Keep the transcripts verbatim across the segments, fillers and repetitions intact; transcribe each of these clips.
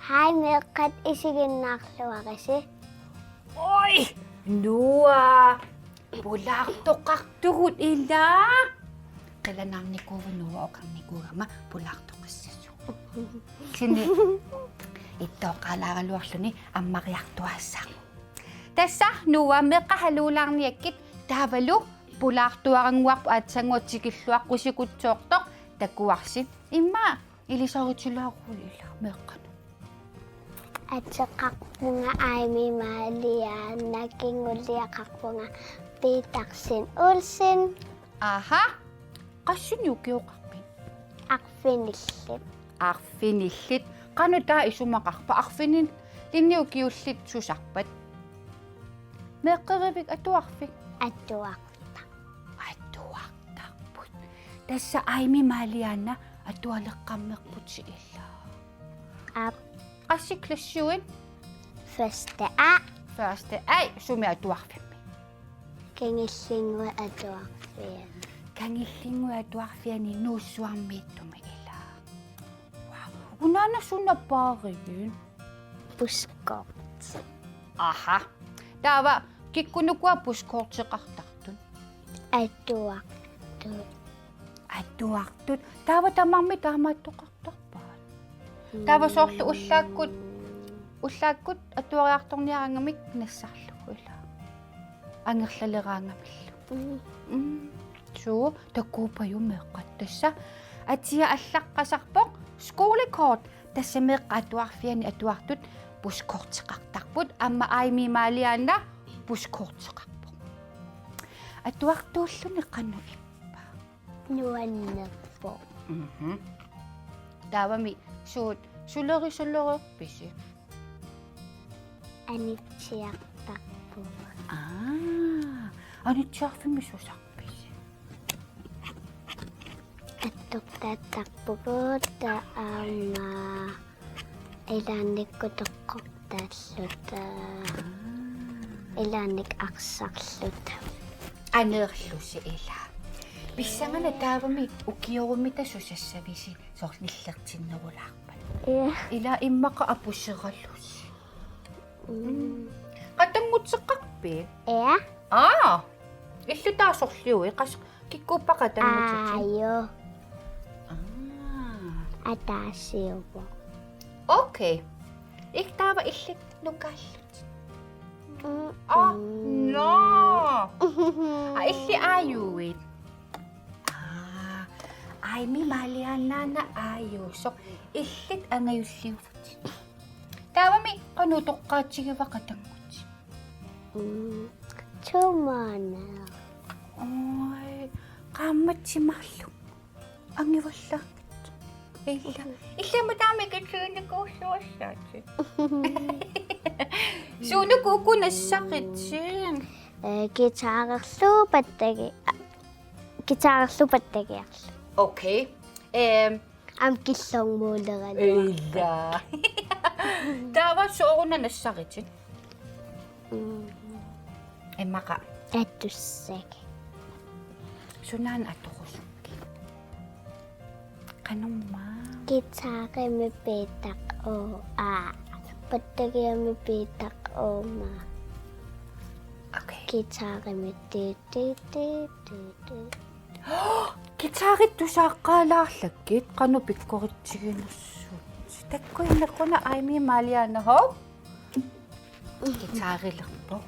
Hej, meeqqat, isiginnaarluarisi. Oj, Noah, pulaartoqartugut ila. Qilanaarnikuuvugut Noah oqarnikuugama pulaartoqassasugut. Kisianni ittooqqaalaaraluarluni ammariartuaassaaq. Tassa Noah meeqqat haluulaarniakkit taavalu pulaartuarannguarput aatsaannguaq tikilluaqqusikutsiortoq takuarsi. Immaqa ilisaritilaarlugu ila meeqqanut. Ateqarpunga Aimi Malianna, kinguliaqarpunga Petersen Olsen. Aha. Qassinik ukioqarpit? Arfinillit. Arfinillit. Qanoq taava isumaqarpa? Arfinillit ukiullit susarpat? Meeqqerivik atuarfik? Atuartaq. Atuartarput. Tassa Aimi Malianna atualeqqammerputit ila. Aap. Qassi klassiuit? Første A. Første A, sumi atuarfimmi? Kangillinnguit Atuarfiani. Kangillinnguit Atuarfiani Nuussuarmiittumi ila. Wow. Unaana suna paarigit? Buskort. Aha. Taava kikkunuku aamma buskorteqartartut? Atuartut. Atuartut. Taava tamarmik taamaattoqartarpaat? Taava soorlu ullaakkut, ullaakkut atuariartorniaraangamik nassarlugu ila. Angerlaleraangamillu. Mm. Mm. Suu, takuuppajuk meeqqat tassa. Atia allaqqasarpoq skolekort. Tassa meeqqat atuarfiani atuartut buskorteqartarput. Aamma Aimi Malianna buskorteqarpoq. Atuartuulluni qanoq ippa? Nuannerpoq. Mhm. Taavami suut sulerisolereerpisi? Anitsiartarpugut. Aa, anitsiarfimmi susarpisi? Attortaattarpugut taava aamma ilaannikkut toqqortaalluta. Aa. Ilaannikkut arsarluta. Aneerlusi ila. Pissanganaq taavami ukiorummita susassavisi soorlu nillertinnerulaarpat? Ja. Ila immaqa apuseralusi. Mm. Qatannguteqarpit? Ja. Aa. Illit taava sorliuit qas- Kikkuuppat qatanngutit? Aaju. Aa. Ataasiuvoq. Okay. Illit taava illit nukaallutit? Mm, aa, mm. No. Aa, illit aajuit? Aa, Aimi Maliannaana aajuusoq. Illit angajulliuvutit. Taavami qanoq utoqqaatigivit qatanngutit? Mm, to måneder. Oj, qaammatit marluk angivallaanngitsut. Ila. Illit aamma taama ikittuinikuusuassaatit. Suunuku uku nassaritit? Eh, guitarerlu pattagi-, guitarerlu pattagiarlu. Okay. Ehm, Aamma killormuuleralua. Ila. Taava sooruna nassaritit? Mm. Immaqa. Atussagit. Sunaana atorusukkit? Qanormaa? Guitarimi Peter O. A. Pattagiami Peter Oma. Okay. Guitarimi ti, ti, ti, ti, ti. Guitarit tusaaqqaalaarlakkit qanoq pikkoritsiginersuutit. Takkuinnaq una Aimi Malianna, hov? Guitarilerpoq.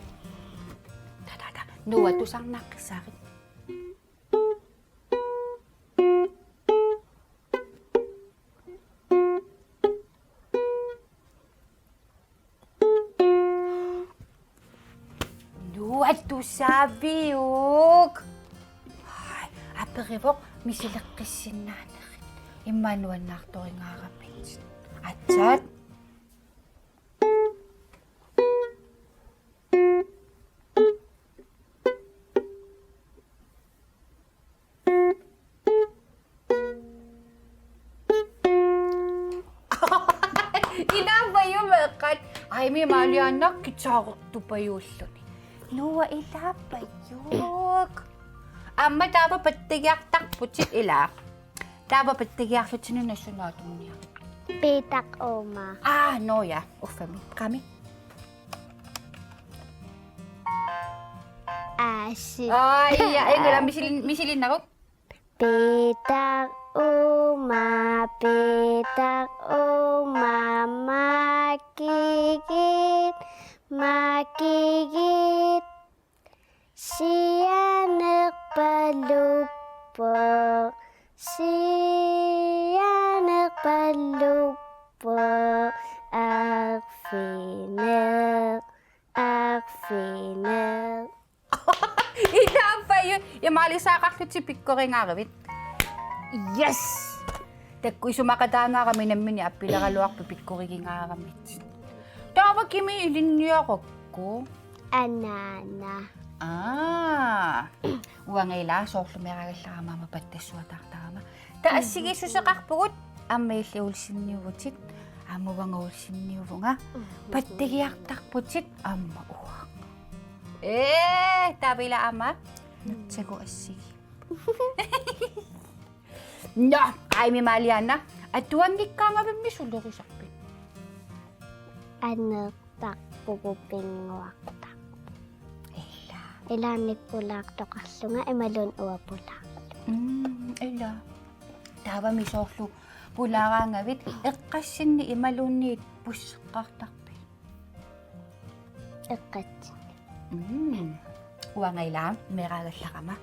Ta, ta, ta. Noah, tusarnaaqqissaaruk. Noah, tusaaviuk? Ai, aperivoq misileqqissinnaanerit. Immaqa nuannaartoringaaramik. Aatsaat. Aimi Maalianna guitarertupajuulluni. Noah, ilaappajuk. Aamma taava pattagiartarputit ilaa. Taava pattagiarlutit nunassunaatunia. Piitaq uuma. Aa, Noah, uffami. Qami. Aasi. Ai, ja, ei, mila misilin, misilinnaru. Piitaq uuma, piitaq uuma, makigit, makigit. Sianerpaluppoq, sianerpaluppoq, arfineq, arfineq. Ilaappajuk, ja maalisaqarlutit pikkoringaaravit. Yes! Takku isumaqataangaarami nammineq appileraluarput pikkorigingaaramit. Taava Kimi ilinniarakku. Anaana. Aa. Uanga ilaa soorlu meeraagallarama aamma pattassuataartarama. Taava assigiissuseqarpugut aamma illit Olseniuvutit, aamma uanga Olseniuvunga. Pattagiartarputit aamma uanga. Ee, taava ilaa aamma. Nutsagu assigi. Nå, Aimi Maalianna, atuanngikkaangavimmi sulerisarpit? Aneertarpugut pinnguartarpugut. Ilaa. Ilaannik pulaartoqarlunga imaluunniit uanga pulaarlunga. Mm, ilaa. Taavami soorlu pulaaraangavit eqqassinni imaluunniit pusseqqaartarpit? Eqqassinni. Mm. Uanga ilaa meeraagallarama.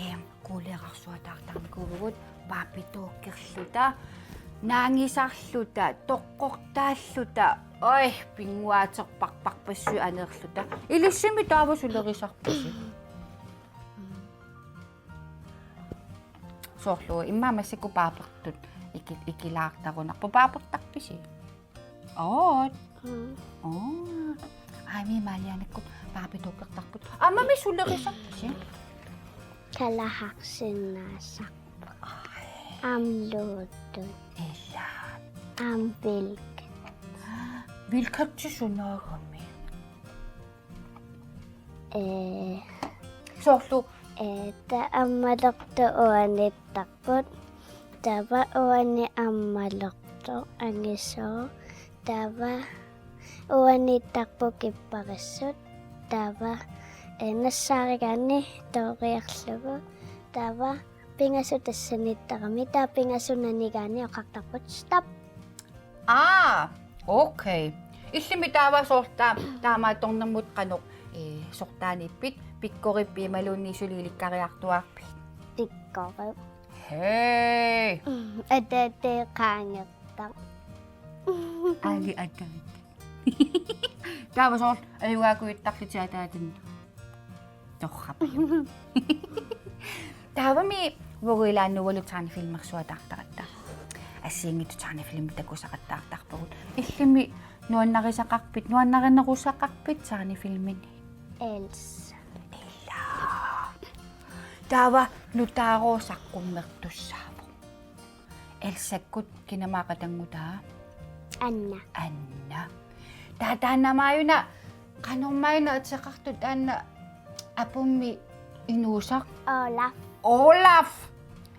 Eem, kuuleeqarsuataartarnikuuvugut paapitookerluta, naangisarluta, toqqortaalluta. Oj, pinnguaaterparparpassuit aneerluta. Ilissimi taava sulerisarpisi? Soorlu immaqa massakkut paapertut iki-, ikilaartarunarpoq, paapertarpisi? Oot. Mm. Oo. Aimi Maaliannakkut paapitookertarput. Aammami sulerisarpisi? Kalaharsinnaasarput. Aamma Ludo. Ilaa. Aamma Vilka. Vilkatti sunaagami? Ee. Soorlu? Ee, taava ammalortoq uanittarput. Taava uani ammalortoq angisooq. Taava uanittarput kipparissut. Taava, ee, nassaarigaanni tooriarlugu. Taava pingasut tassaniittarami. Taava pingasut nanigaanni oqartarput stop. Aa, okay. Illimmi taava soorlu taa-, taamaattornermut qanoq, ee, sortaaniippit, pikkorippit imaluunniit suli ilikkariartuaarpit? Pikkorip. Hej. Mm, ataataq qaangertaq. Aali ataataq. Taava soorlu ajugaakujuttarlutit ataatannut. Torrap. Taavami uagut ilaanni uagut tegnefilmersuataartaratta. Assigiinngitsut tegnefilmit takusaqattaartarpagut. Illimmi nuannarisaqarpit, nuannarinerusaqarpit tegnefilmini? Elsa. Ilaa. Taava nutaarooq saqqummertussaavoq. Elsakkut kinamaaq qatanngutaa? Anna. Anna. Taava taannamaajuna, qanormaana ateqartoq taanna apummi inuusaq? Olaf. Olaf.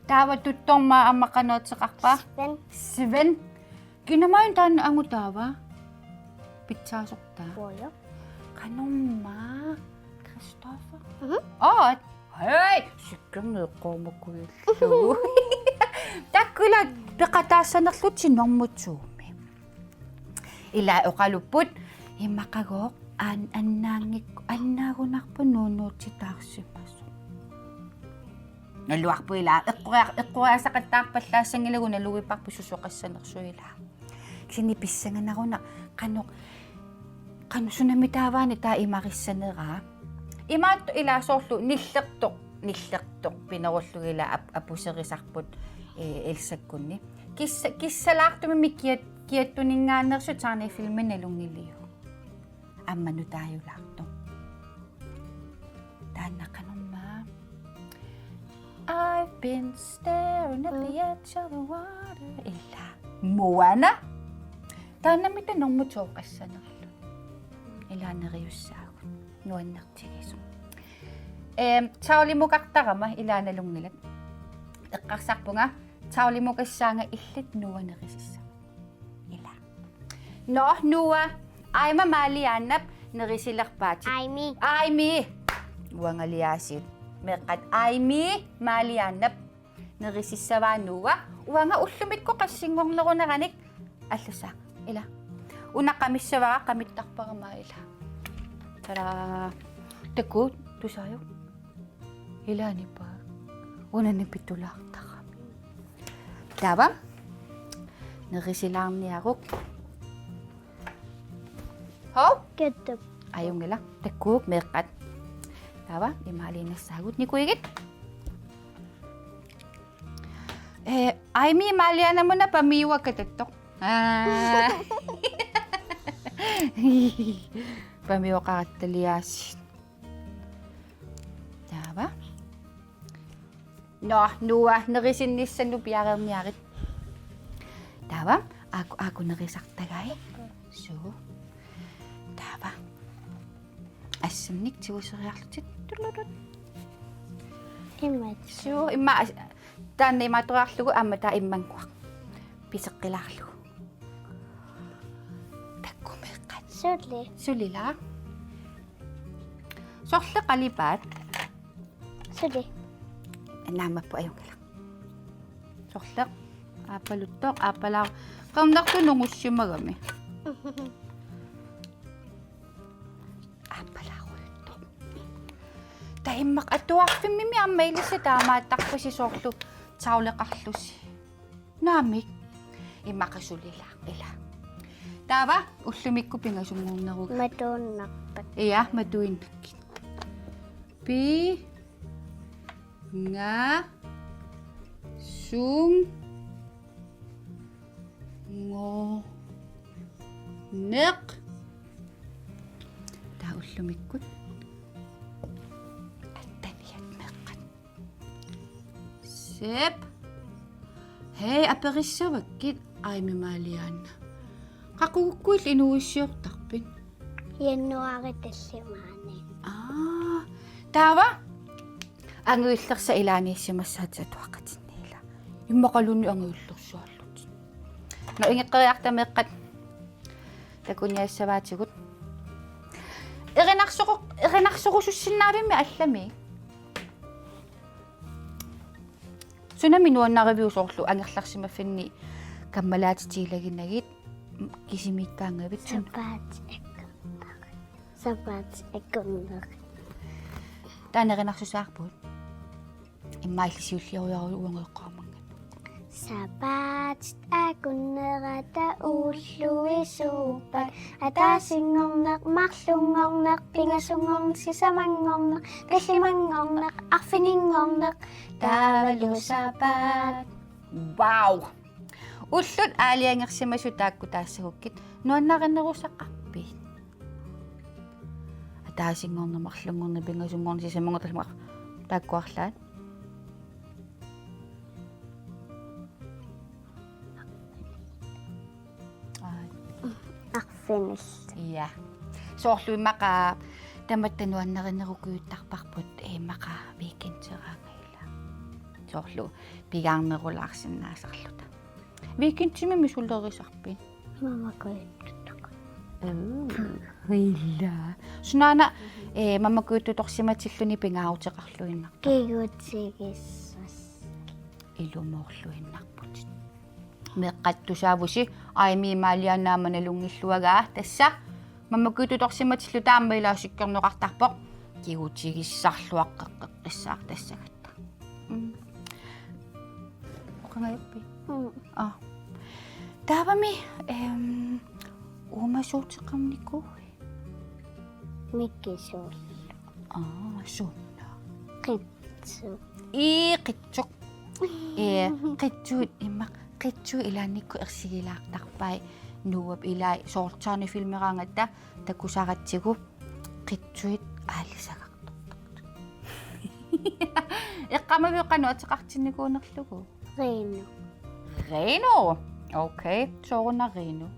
Taava tuttormaa aamma qanoq ateqarpa? Sven. Sven. Kinamaajuna taanna angutaava? Pitsaasortaa. Uagut. Qanormaa? Christoffer. Mhm. Aat. Hej, sikkerneeqqormukuillu. Taakku ila peqataassanerlutik normut suumi. Ila oqalupput imaqagooq an-, annaanngik-, annaagunarpoq nuunuutitaarsimasoq. Naluarput ila eqqoriar-, eqqoriarsaqattaarpallaassanngilaq nalugipparput susoqassanersoq ila. Kisianni pissanganaruna qanoq, qanoq sunami taavaana taava imarissaneraa. Imaattoq ila soorlu nillertoq, nillertoq pinerullugit ila ap-, apuserisarput, ee, Elsakkunni. Kissa-, kissalaartumimmi kiat-, kiattuninngaanneersoq tegnefilmi nalunngiliuk. Aamma nutaajulaartoq. Taanna qanormaa? I've been staring at the edge of the water. Ila. Moana. Taannami taava normut susoqassanerluni. Ilaa neriussaagut. Nuannertigisoq. Ehm, tavlemukartarama ilaa nalunngilaq. Eqqarsarpunga tavlemukassaanga illit Noah nerisissava. Ilaa. Nå, Noah. Aima Maliannap nerisilerpaat. Aimi. Aimi. Uangaliaasiit. Meeqqat Aimi Maliannap nerisissavaa Noah. Uanga ullumikkut qassinngorneruneranik allassaanga. Ilaa. Una qamissavara qamittarparama ilaa. Tada. Takuuk tusaajuk. Ilaanipaa. Una nipitulaartarami. Taava. Nerisilaarniaruk. Hov? Ketchup. Ajunngilaq. Takuuk meeqqat. Taava. Imaaliinnassaagut nikuigit. Eh, Aimi Maliannamuna pamiuakka tattoq. Aa. Pamiuaqarattaliaasiit. Taava. Nå, Noah, nerisinnissannik piareerniarit. Taava, aajuku, aajuku nerisartagai. Suu. Taava. Assannik tiguseriarlutit. Tululullu. Imaat. Suu, immaqa as-, taanna imaattoriarlugu aamma taava immannguaq. Piseqqilaarlugu. Takuuk meeqqat. Suli. Sulilaa. Sorleq qalipaat. Suli. Naammapput ajunngilaq. Sorleq. Aappaluttoq, aappalaa-, qernertoq nungussimagami. Aappalaarujuttoq. Taava immaqa atuarfimmimi aamma ilissi taamaattarpasi soorlu tavleqarlusi. Naamik. Immaqa sulilaa, ilaa. Taava ullumikkut pingasunngornerugaat. Matuinnarpakka. Ia, matuinnakkit. Pi-, nga-, sung-, ngo-, neq. Taava ullumikkut. Attaniat meeqqat. Sep. Hej, aperissavakkit Aimi Malianna. Qaqugukkuit inuuissiortarpit? Januaari tallimaanni. Aa. Taava? Angajullersat ilaaniissimassaatit atuaqatinni ilaa. Immaqaluunniit angajullersuallutit. Nå, ingeqqeriarta meeqqat. Takuniassavaatigut. Erinarsoqu-, erinarsorusussinnaavimmi allami? Sunami nuannariviuk soorlu angerlarsimaffinni kammalaatit tiilaginagit kisimiikkaangavit sun? Sapaat akunnerit. Sapaat akunnerit. Taanna erinarsusaarput. Immaqa illit siulliuaruit uanga eqqaamanngilanga. Sapaat akunnerata ulluisuuppat. Ataasinngorneq, marlunngorneq, pingasunngorneq, sisamanngorneq, tallimanngorneq, arfininngorneq, taavalu sapaat. Wow! Ullut aalajangersimasut taakku taassagukkit nuannarinerusaqarpit? Ataasinngorneq, marlunngorneq, pingasunngorneq, sisamanngorneq, tallimanngorneq, taakku arlaat? Aa. Arfinillit. Ia. Soorlu immaqa tamatta nuannarinerukujuttarparput immaqa weekenderaangat ilaa. Soorlu pigaarnerulaarsinnaasarluta. Weekendimi misulerisarpit? Mamakujuttutoq. Uu, ilaa. Sunaana, eh, mamakujuttutorsimatilluni pingaaruteqarluinnartoq? Kigutigissas. Ilumoorluinnarputit. Meeqqat tusaavusi Aimi Malianna aamma nalunngilluagaa tassa mamakujuttutorsimatilluta aamma ilaa sikkerneqartarpoq kigutigissarluaqqeqqeqqissaaq tassagatta. Mm. Oqangajappit? Mm. Aa. Taavami, ehm, uumasuuteqarnikuuit? Mikisuullu. Aa, suna? Qitsu. Ii, qitsuk. Ee, qitsuit immaqa, qitsuit ilaannikkut ersigilaartarpai Noahp ilai soorlu taanna filmeraangatta takusaratsigu qitsuit aalisagartortartut. Eqqaamaviuk qanoq ateqartinnikuunerlugu? Reno. Reno? Okay, sooruna Reno?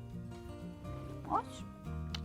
Os.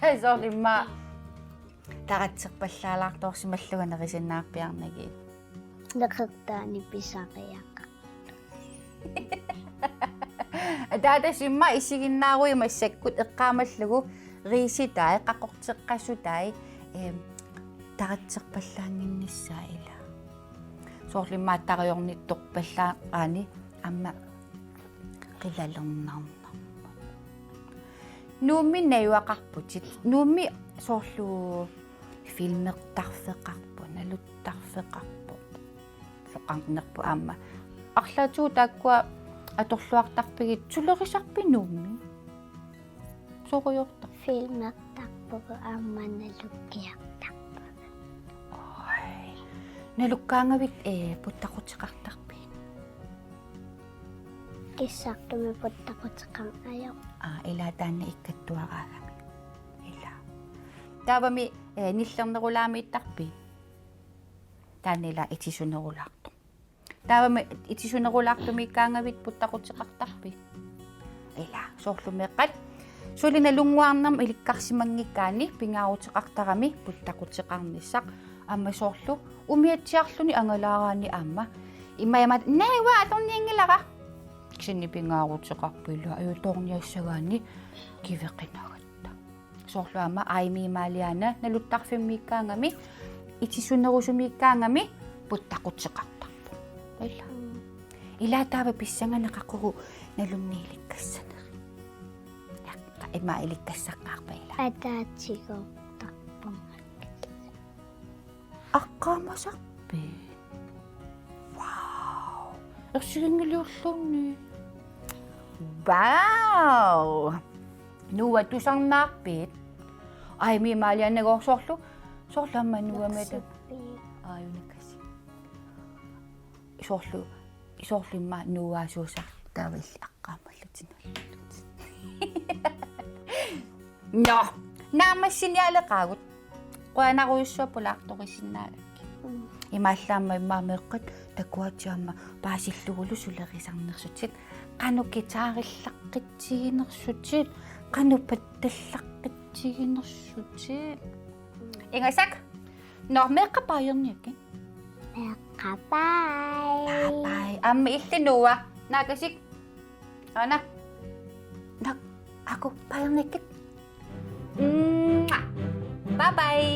Taava soorlu immaqa taratserpallaalaartorsimallunga nerisinnaarpiarnagit. Neqertaani pisariaqartoq. Taava tassa immaqa isiginnaaruit massakkut eqqaamallugu riisitai, qaqorteqqasutai, em, taratserpallaannginnissaat ilaa. Soorlu immaqa tarajornittorpallaaqaani aamma qilalernarnermut. Nuummi najugaqarputit. Nuummi soorlu filmertarfeqarpoq, naluttarfeqarpoq. Soqarnerpoq aamma. Arlaatigut taakkua atorluartarpigit sulerisarpit Nuummi? Sorujoortarpit? Filmertarpugut aamma nalukkiartarpugut. Oj. Nalukkaangavit, ee, puttaquteqartarpit? Kissartumik puttaquteqarneq ajorpoq. Aa, ilaa taanna ikkattuaraagami. Ilaa. Taavami, ee, nillernerulaamiittarpit? Taanna ilaa itisunerulaartoq. Taavami itisunerulaartumiikkaangavit puttaquteqartarpit? Ilaa, soorlu meeqqat. Suli nalunnguarnermut ilikkarsimanngikkaanni pingaaruteqartarami puttaquteqarnissaq. Aamma soorlu umiatsiarluni angalaaraanni aamma. Immaqa imaattoq: Naagga, atornianngilara. Kisianni pingaaruteqarput ilaa, ajutoorniassagaanni kiveqinagatta. Soorlu aamma Aimi Maaliana naluttarfimmiikkaangami, itisunerusumiikkaangami puttaquteqartarpoq. Ilaa. Mm. Ilaa taava pissanganaq qaqugu nalunni ilikkassanerit. Jaqqa, ima ilikkassaqaarpa ilaa? Ataatsigoortarpunga. Aqqaamasarpit? Wow. Ersiginngiliulluunniit. Wow! Noah tusarnaarpit? Ai, mi maaliannagooq soorlu. Soorlu aamma Noah meta. Aajuna kasi. Soorlu, soorlu immaqa Noah suusartavil aqqaammallutinallutit. Nå, naammassinialeqaagut. Qujanarujussuaq pulaartorisinnaagakkit. Mm. Imaallaamma immaqa meeqqat takuatsiamma paasillugulu sulerisarnersutit. Qanoq guitarillaqqittiginersutit. Qanoq pattallaqqitsiginersutit. Ingasak. Nå, meeqqat baajerniakkit. Meeqqat bye. Bye bye. Aamma illit Noah. Naakasik. Aana. Naak, aajuku baajerniakkit. Mwah. Bye bye.